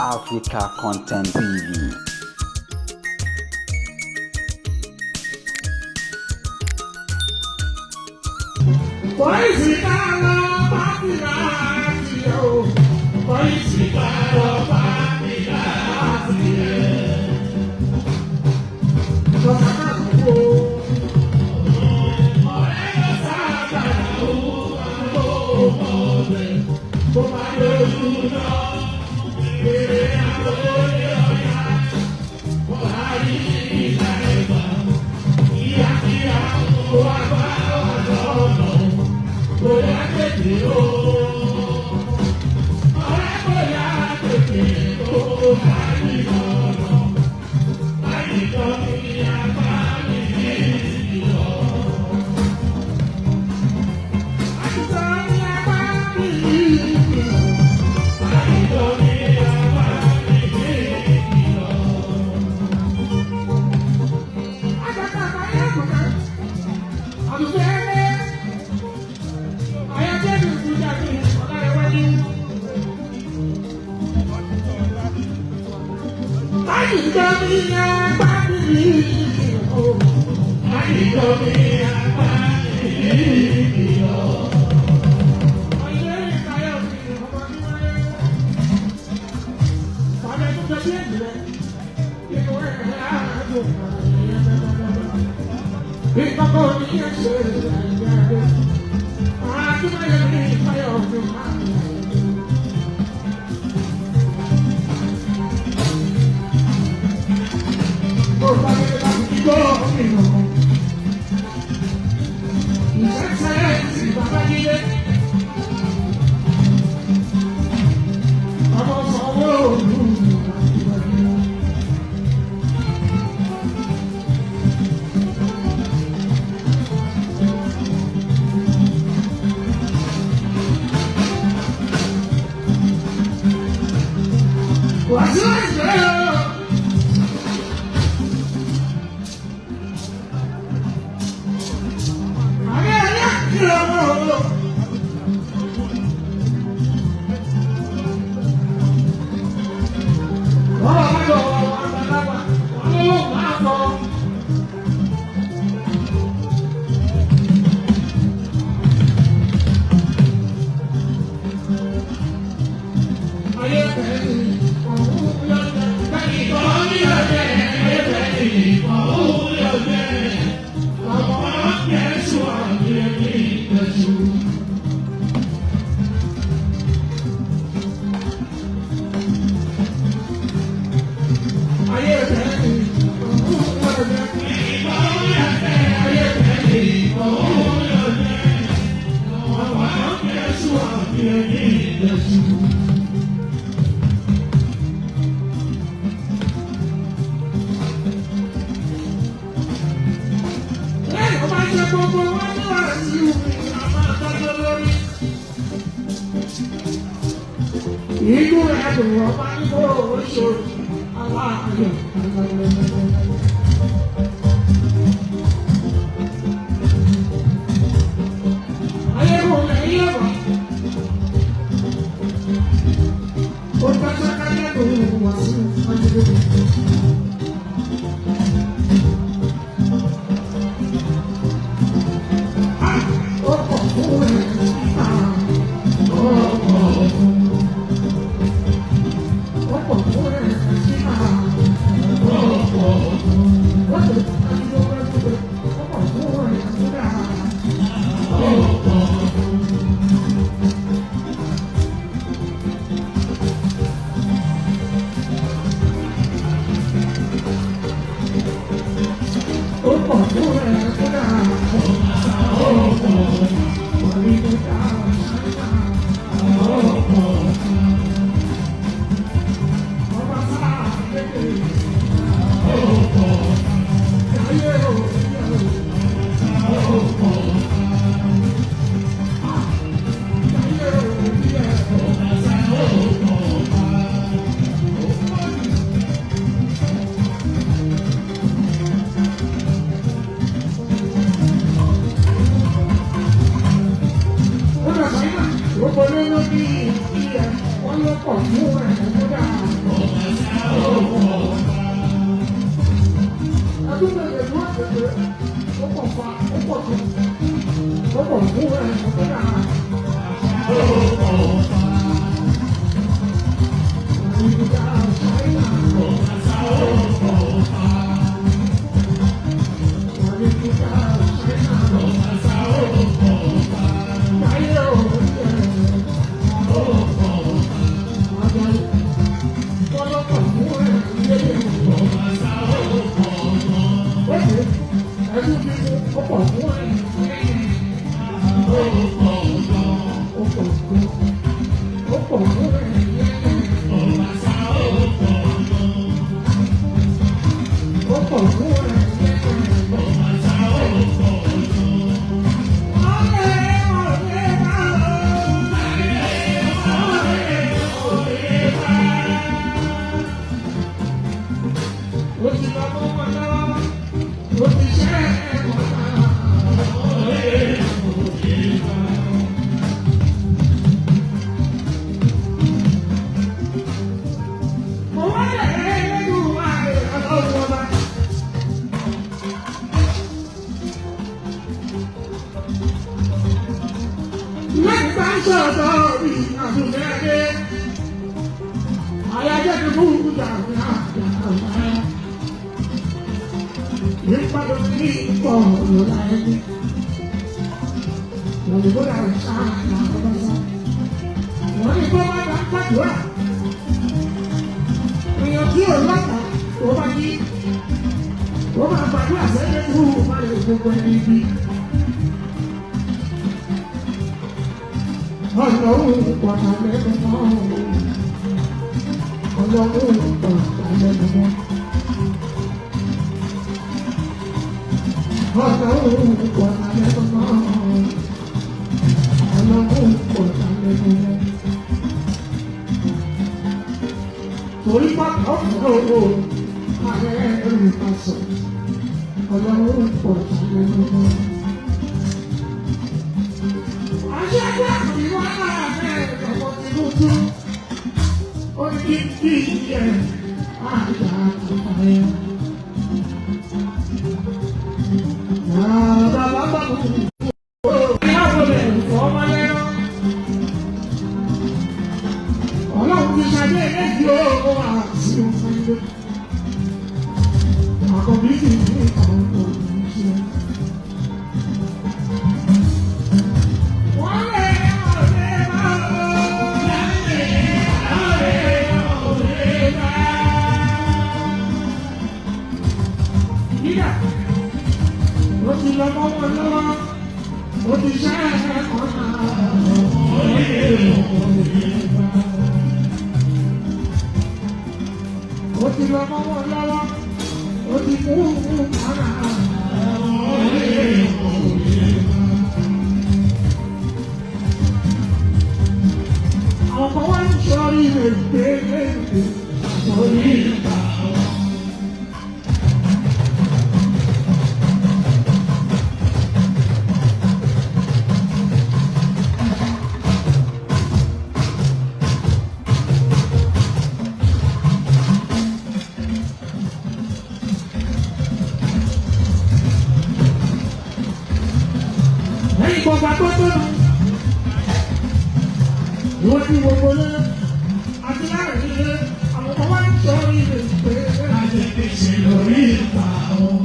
Africa Content TV. Wọ́n lọ́pọ̀ fún ẹ̀. Ẹdún bẹ̀rẹ̀ ló tẹ̀lé ó pọ̀ fa ó pọ̀ tó ó pọ̀ fún ẹ̀ ọ̀pọ̀ náà. Ìgbà ṣáínà. Ìgbà ṣáínà. Táyé òun jẹ́ àgbáyé. Kọ́lọ́pọ̀ fún ẹ̀ lé. Ẹdún bíi ó pọ̀ fún ẹ̀. Ó pọ̀ fún ó pọ̀ fún ẹ̀. Ó pọ̀ fún ẹ̀. Ó ti lọ mọ́ wọn lọ́wọ́, ó ti ṣẹ́ ẹ̀wọ̀n náà. Mo wá lè nínú ààrẹ ọlọ́run ọba. Lẹ́gbàá ń sọ̀tọ̀ bí àtúnṣe adé. Àyájọ́ ti mú ìdàgbà àgbà. Nípa tó ní ìpọ̀ lọ́la ẹni. Òyìnbó la rẹ̀ sáà lọ́wọ́. Wọ́n ní kó má bàa gbàdúrà. Èèyàn tí ò lọ́kàn tó bá yí. Ó máa gbàdúrà sẹ́yìn kúrú má lè gbogbo ẹni bí. Ọlọ́run pọ̀tà lẹ́nu mọ́. Ọlọ́run pọ̀tà lẹ́nu mọ́. Ọlọ́run pọ̀tà lẹ́nu mọ́. Ọlọ́run pọ̀tà lẹ́nu mọ́. Torí pàtó ọ̀rọ̀ ààrẹ ẹrù pàṣẹ. Ọlọ́run pọ̀tà lẹ́nu mọ́. Àṣẹ́gbẹ́ ìwà ààrẹ ọmọ Tinubu. Ó ní kí ẹ àgbà àpáyé. Bàbá bàbá mi. Ìyáwó rẹ̀ fọ́ ọmọ lẹ́rọ. Ọlọ́run ti ṣàdé ẹ̀jì ó àti òfin ilé. Àkọ́bí sì ní àwọn òṣìṣẹ́. Wọ́n lè ọ̀rẹ́ máa ọ̀rẹ́ máa. Yíyà, ó ti lọ mọ́ wọn lọ́wọ́, ó ti ṣe ẹ̀kọ́ náà. Ó ti lọ mọ́ wọn lọ́wọ́, ó ti mú ara. Àwọn kan wá ń sọ ilé gbé sórí ìgbà wọn. Lẹ́yìn gbogbo agbótónu, ìwọ́n ti gbogbo lé àti láàrin ilé àwọn kan wá ń sọ ilé pé àjẹgbèsè lórí ìgbà wọn.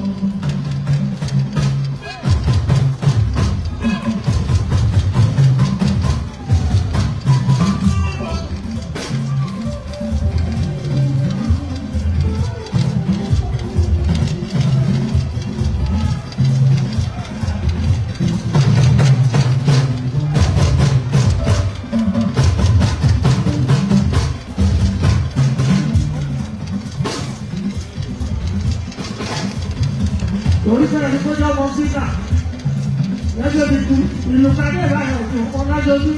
Torí fẹ́rẹ̀ ní kọjá ọmọ síta lẹ́jọ́ bí kú ìlú kadé ìbáyọ̀ òfin ọ̀kan lájọ́ bí.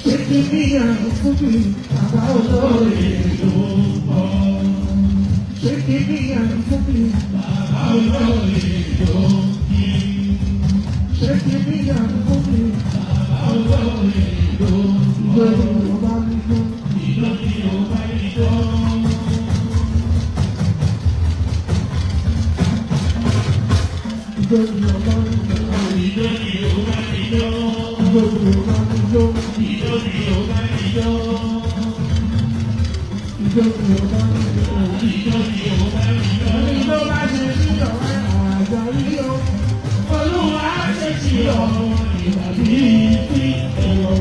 Ṣé kí níyàn fún mi bàbá olóore ló ń bọ̀? Ṣé kí níyàn fún mi bàbá olóore ló ń kí? Ṣé kí níyàn fún mi bàbá olóore ló Ìjó ni o bá mi jó. Ìjó ni o bá mi jó. Ìjó ni o bá mi jó. Ìjó ni o bá mi jó. Ìjó ni o bá mi jó. Ìjó ni o bá mi jó. Ẹni tó bá ṣe bí ọ̀rẹ́ àjàrí o. Olúwa ṣe ti ọ̀run ìgbà bíi ti ẹ̀rọ.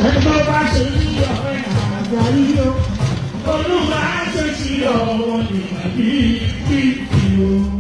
Ẹni tó bá ṣe bí ọ̀rẹ́ àjàrí o. Olúwa ṣe ti ọ̀run ìgbà bíi ti ẹ̀rọ.